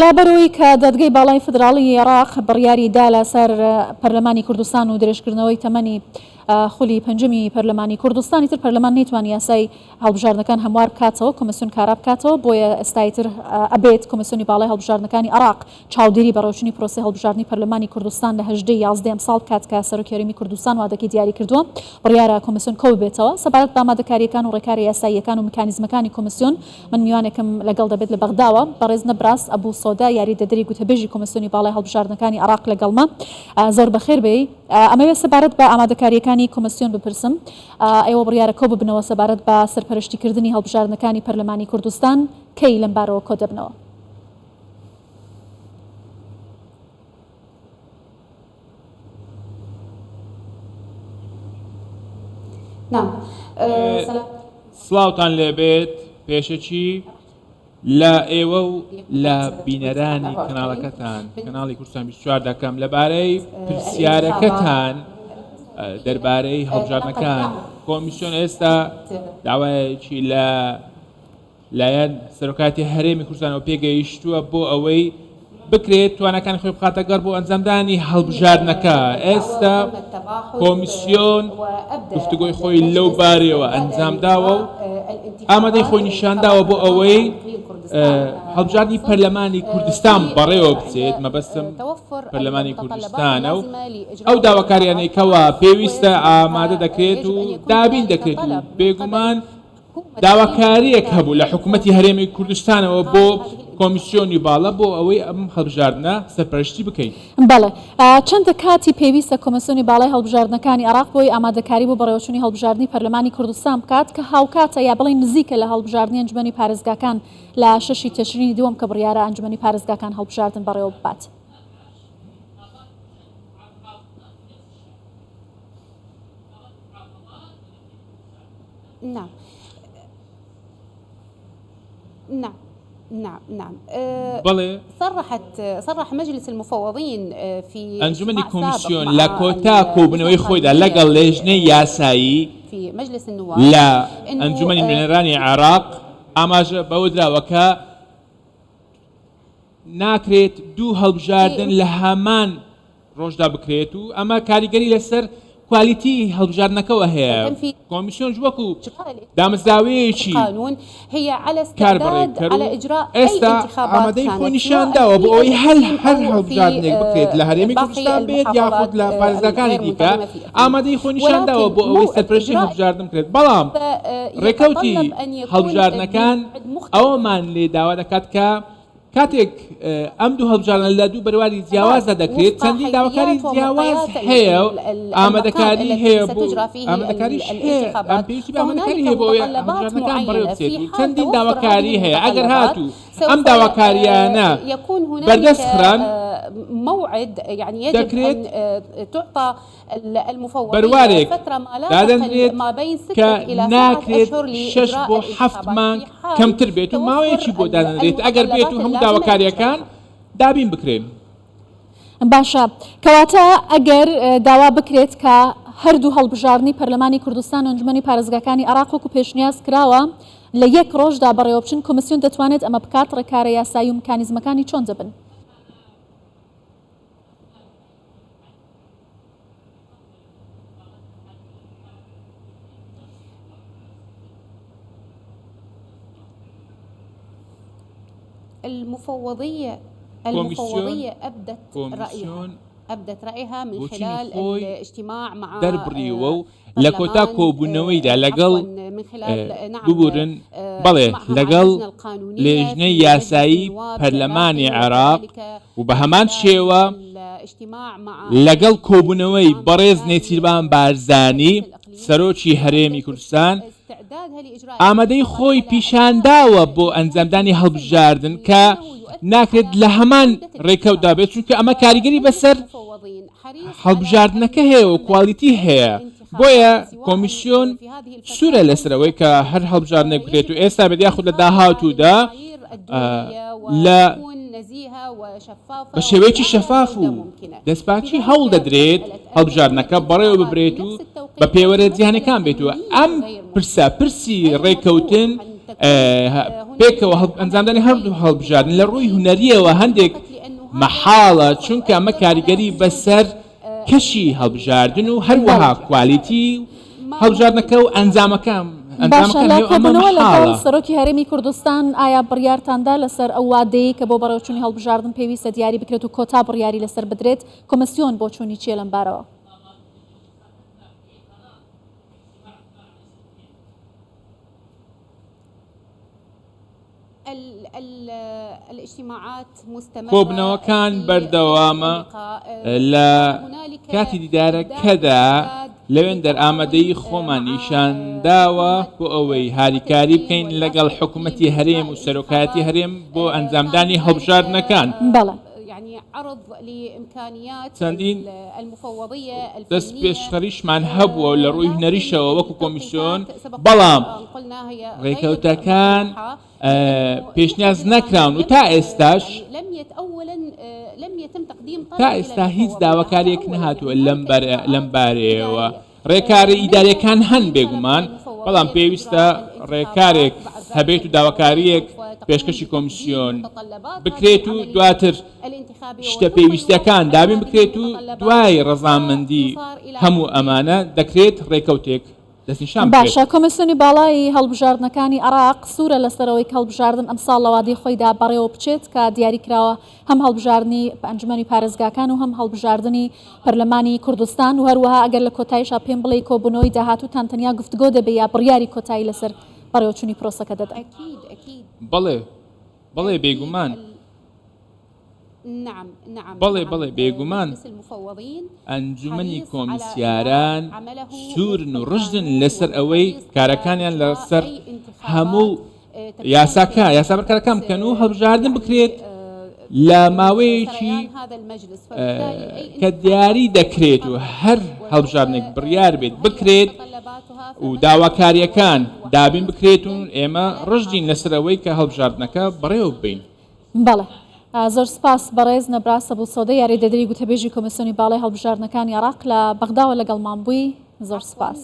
لەبەرئەوەی کە دادگەی باڵای فیدراڵی عێراق بڕیاری دا لەسەر پەرلەمانی کوردستان و درێژکردنەوەی تەمەنی خولی پەنجەمی پەرلەمانی کوردستان ئیتر پەرلەمان نەیتوانی یاسای هەڵبژاردنەکان هەموار بکاتەوە کۆمیسیۆن کارا بکاتەوە بۆیە ئێستا ئیتر ئەبێت کۆمیسیۆنی باڵای هەڵبژاردنەکانی عێراق چاودێری بەڕێوەچوونی پرۆسەی هەڵبژاردنی پەرلەمانی کوردستان لە 18 یازدەی ئەمساڵ بکات کە سەرۆکی هەرێمی کوردستان وادەکەی دیاری کردووە بڕیارە کۆمیسیۆن کۆببێتەوە سەبارەت بە ئامادەکارییەکان و ڕێکارە یاساییەکان و میکانیزمەکانی کۆمیسیۆن من میوانێکم لەگەڵ دەبێت لە بەغداوە، بەڕێز نەبراس ئەبو سۆدە یاریدەدەری گوتەبێژی کۆمیسیۆنی باڵای هەڵبژاردنەکانی عێراق لەگەڵمە. زۆر بەخێر بێی. ئەمەوێت سەبارەت بە ئامادەکارییەکانی کۆمیسیۆن بپرسم. ئێوە بڕیارە کۆببنەوە سەبارەت بە سەرپەرشتیکردنی هەڵبژاردنەکانی پەرلەمانی کوردستان، کەی لەمبارەوە کۆدەبنەوە؟ سڵاوتان لێبێت پێشەکی لە ئێوە و لە بینەرانی کەناڵەکەتان کەناڵی کوردستان 24 دەکەم لەبارەی پرسیارەکەتان دەربارەی هەڵبژاردنەکان کۆمیسیۆن ئێستا داوایەکی لە لایەن سەرۆکایەتی هەرێمی کوردستانەوە پێگەیشتووە بۆ ئەوەی بکرێت تواناکانی خۆی بخاتە گەڕ بۆ ئەنجامدانی هەڵبژاردنەکە ئێستا کۆمیسیۆن گفتوگۆی خۆی لەو بارەیەوە ئەنجامداوە و ئامادەی خۆی نیشانداوە بۆ ئەوەی هەڵبژاردنی پەرلەمانی کوردستان بەڕێوە بچێت مەبەستم پەرلەمانی کوردستانە و ئەو داواکاریانەی کەوا پێویستە ئامادە دەکرێت و دابین دەکرێت و بێگومان داواکارییەک هەبوو لە حکومەتی هەرێمی کوردستانەوە بۆ کۆمیسیۆنی باڵا بۆ ئەوەی ئەم هەڵبژاردنە سەرپەرشتی بکەین. بەڵێ. چەندە کاتی پێویستە کۆمیسیۆنی باڵای هەڵبژاردنەکانی عێراق بۆی ئامادەکاری بۆ بەڕێوەچوونی هەڵبژاردنی پەرلەمانی کوردستان بکات کە هاوکاتە یا بڵێین نزیکە لە هەڵبژاردنی ئەنجومەنی پارێزگاکان لە شەشی تشرینی دووەم کە بڕیارە ئەنجومەنی پارێزگاکان هەڵبژاردن بەڕێوە ببات؟ نعم نعم نعم نعم بەڵێ. صرحت صرح مجلس المفوضين في ئەنجومەنی اجتماع سابق کۆمیسیۆن مع لە کۆتا اللجنة کۆبوونەوەی خۆیدا القانونية لەگەڵ في لێژنەی یاسایی في مجلس النواب لە انه ئەنجومەنی نوێنەرانی عێراق ئاماژە بەوە دراوە کە ناکرێت دوو هەڵبژاردن لە هەمان ڕۆژدا بکرێت و ئەمە کاریگەری لەسەر کوالیتی هەڵبژاردنەکەوە هەیە، کۆمیسیۆنش وەکو دامەزراوەیەکی کاربەڕێکەر و ئێستا ئامادەی خۆی نیشانداوە بۆ ئەوەی هەر هەر هەڵبژاردنێک بکرێت لە هەرێمی کوردستان بێت یاخود لە پارێزگاکانی دیکە ئامادەی خۆی نیشانداوە بۆ ئەوەی سەرپەرشتی هەڵبژاردن بکرێت، بەڵام ڕێکەوتی هەڵبژاردنەکان ئەوەمان لێ داوا دەکات کە کاتێک ئەم دوو هەڵبژاردنە لە دوو بەرواری جیاوازدا دەکرێت، چەندین داواکاری جیاواز هەیە و ئامادەکاری هەیە بۆ ئامادەکاریش هەیە ئەم پێویستی بە ئامادەکاری هەیە بۆ ئەوەی هەڵبژاردنەکان بەڕێوە بچێت و چەندین داواکاری هەیە ئەگەر هاتوو ئەم داواکارییانە بەردەست خران دەکرێت بەروارێک دادەنرێت کە ناکرێت شەش بۆ حەفت مانگ کەمتر بێت و ماوەیەکی بۆ دادەنرێت ئەگەر بێت و هەموو داواکارییەکان دابین بکرێن. باشە کەواتە ئەگەر داوا بکرێت کە هەردوو هەڵبژاردنی پەرلەمانی کوردستان و ئەنجومەنی پارێزگاکانی عێراق وەکو پێشنیاز کراوە لە یەک ڕۆژدا بەڕێوەبچن کۆمیسیۆن دەتوانێت ئەمە بکات ڕێکارە یاسایی و مکانیزمەکانی چۆن دەبن؟ المفوضية کۆمیسیۆن المفوضية أبدت رأيها کۆمیسیۆن أبدت رأيها من بۆچوونی خلال خۆی الاجتماع مع دەربڕیوە و لە کۆتا برلمان کۆبوونەوەیدا لەگەڵ عفوا من خلال نعم ببورن بەڵێ اجتماعها مع لەگەڵ اللجنة القانونية لێژنەی في مجلس یاسایی النواب پەرلەمانی العراقي عێراق وكذلك و بە من هەمان خلال شێوە الاجتماع مع لەگەڵ کۆبوونەوەی نظام بەڕێز الثاني نێچیرڤان بارزانی رئيس الإقليم سەرۆکی هەرێمی أبدت کوردستان استعدادها لإجراء ئامادەی الانتخابات خۆی على پیشانداوە أساس بۆ يكون ئەنجامدانی مسلما هەڵبژاردن کە لأنه يؤثر ناکرێت على لە هەمان جودة ڕێکەوتدا الانتخابات بێت چونکە ئەمە کاریگەری ومجلس بەسەر المفوضين حريص على هەڵبژاردنەکە أن هەیە و يعمل کوالیتی هەیە بۆیە الانتخابات سواء کۆمیسیۆن في هذه الفترة سوورە أو لەسەر ئەوەی کە مستقبلا هەر هەڵبژاردنێک بکرێت يجب و أن ئێستا بێت تكون یاخود لە خاضعة داهاتوودا للمعايير الدولية لە وتكون نزيهة وشفافة بە شێوەیەکی وبأعلى شەفاف جودة و ممكنة دەستپاکی لذلك هەوڵ دەدرێت مسألة أن هەڵبژاردنەکە تكون بەڕێوە الانتخابات ببرێت في و نفس بە التوقيت پێوەرە هذه مسألة جیهانیەکان بێت و أمنية ئەم غير پرسە ممكنة پرسی غير مطروح ڕێککەوتن أن پێکەوە ئەنجامدانی هەردوو هەڵبژاردن لە ڕووی هونەرییەوە هەندێک مەحاڵە، چونکە ئەمە کاریگەری بەسەر کەشی هەڵبژاردن و هەروەها کوالیتی هەڵبژاردنەکە و ئەنجامەکە باشە ئەنجامەکان لە هەیە و ئەمە کۆبوونەوە لەگەڵ مەحاڵە. سەرۆکی هەرێمی کوردستان ئایا بڕیارتان دا لەسەر ئەو وادەیەی کە بۆ بەڕێوەچوونی هەڵبژاردن پێویستە دیاری بکرێت و کۆتا بڕیاری لەسەر بدرێت، کۆمسیۆن بۆچوونی چییە لەم بارەوە؟ کۆبوونەوەکان بەردەوامە لە کاتی دیدارەکەدا لەوێندەر ئامادەیی خۆمان نیشانداوە بۆ ئەوەی هاریکاری بکەین لەگەڵ حکوومەتی هەرێم و سەرۆکایەتی هەرێم بۆ ئەنجامدانی هەڵبژاردنەکان. بەڵێ. چەندین دەستپێشخەریشمان هەبووە لە ڕووی هونەریشەوە وەکو کۆمیسیۆن، بەڵام ڕێکەوتەکان پێشنیاز نەکراون و تا ئێستاش تا ئێستا هیچ داواکارییەک نەهاتووە لەم بارەیەوە. ڕێکارە ئیدارییەکان هەن بێگومان، بەڵام پێویستە ڕێکارێک هەبێت و داواکارییەک پێشکەشی کۆمیسیۆن بکرێت و دواتر شتە پێویستەکان دابین بکرێت و دوای ڕەزامەندی هەموو ئەمانە دەکرێت ڕێکەوتێک دەستنیشان بکرێت. باشە کۆمیسیۆنی باڵای هەڵبژاردنەکانی عێراق سوورە لەسەر ئەوەی کە هەڵبژاردن ئەمساڵ لە وادەی خۆیدا بەڕێوە بچێت کە دیاری کراوە هەم هەڵبژاردنی ئەنجومەنی پارێزگاکان و هەم هەڵبژاردنی پەرلەمانی کوردستان و هەروەها ئەگەر لە کۆتاییشا پێم بڵێی کۆبوونەوەی داهاتووتان تەنیا گفتگۆ دەبێ یا بڕیاری کۆتایی لەسەر بەڕێوەچوونی پرۆسەکە دەدەن؟ بەڵێ، بەڵێ بێگومان. بەڵێ بەڵێ بێگومان. ئەنجومەنی کۆمیسیاران سوورن و ڕژدن لەسەر ئەوەی کارەکانیان لەسەر هەموو یاساکە یاسا بەرکارەکان بکەن و هەڵبژاردن بکرێت لە ماوەیەکی کە دیاری دەکرێت و هەر هەڵبژاردنێک بڕیار بێت بکرێت و داواکاریەکان دابین بکرێت و ئێمە ڕژدین لەسەر ئەوەی کە هەڵبژاردنەکە بەڕێوە ببەین. بەڵێ. زۆر سپاس بەڕێز نەبراس ئەبوسۆدە یاریدەدەری گوتەبێژی کۆمیسیۆنی باڵای هەڵبژاردنەکانی عێراق لە بەغداوە لەگەڵمان بووی. زۆر سپاس.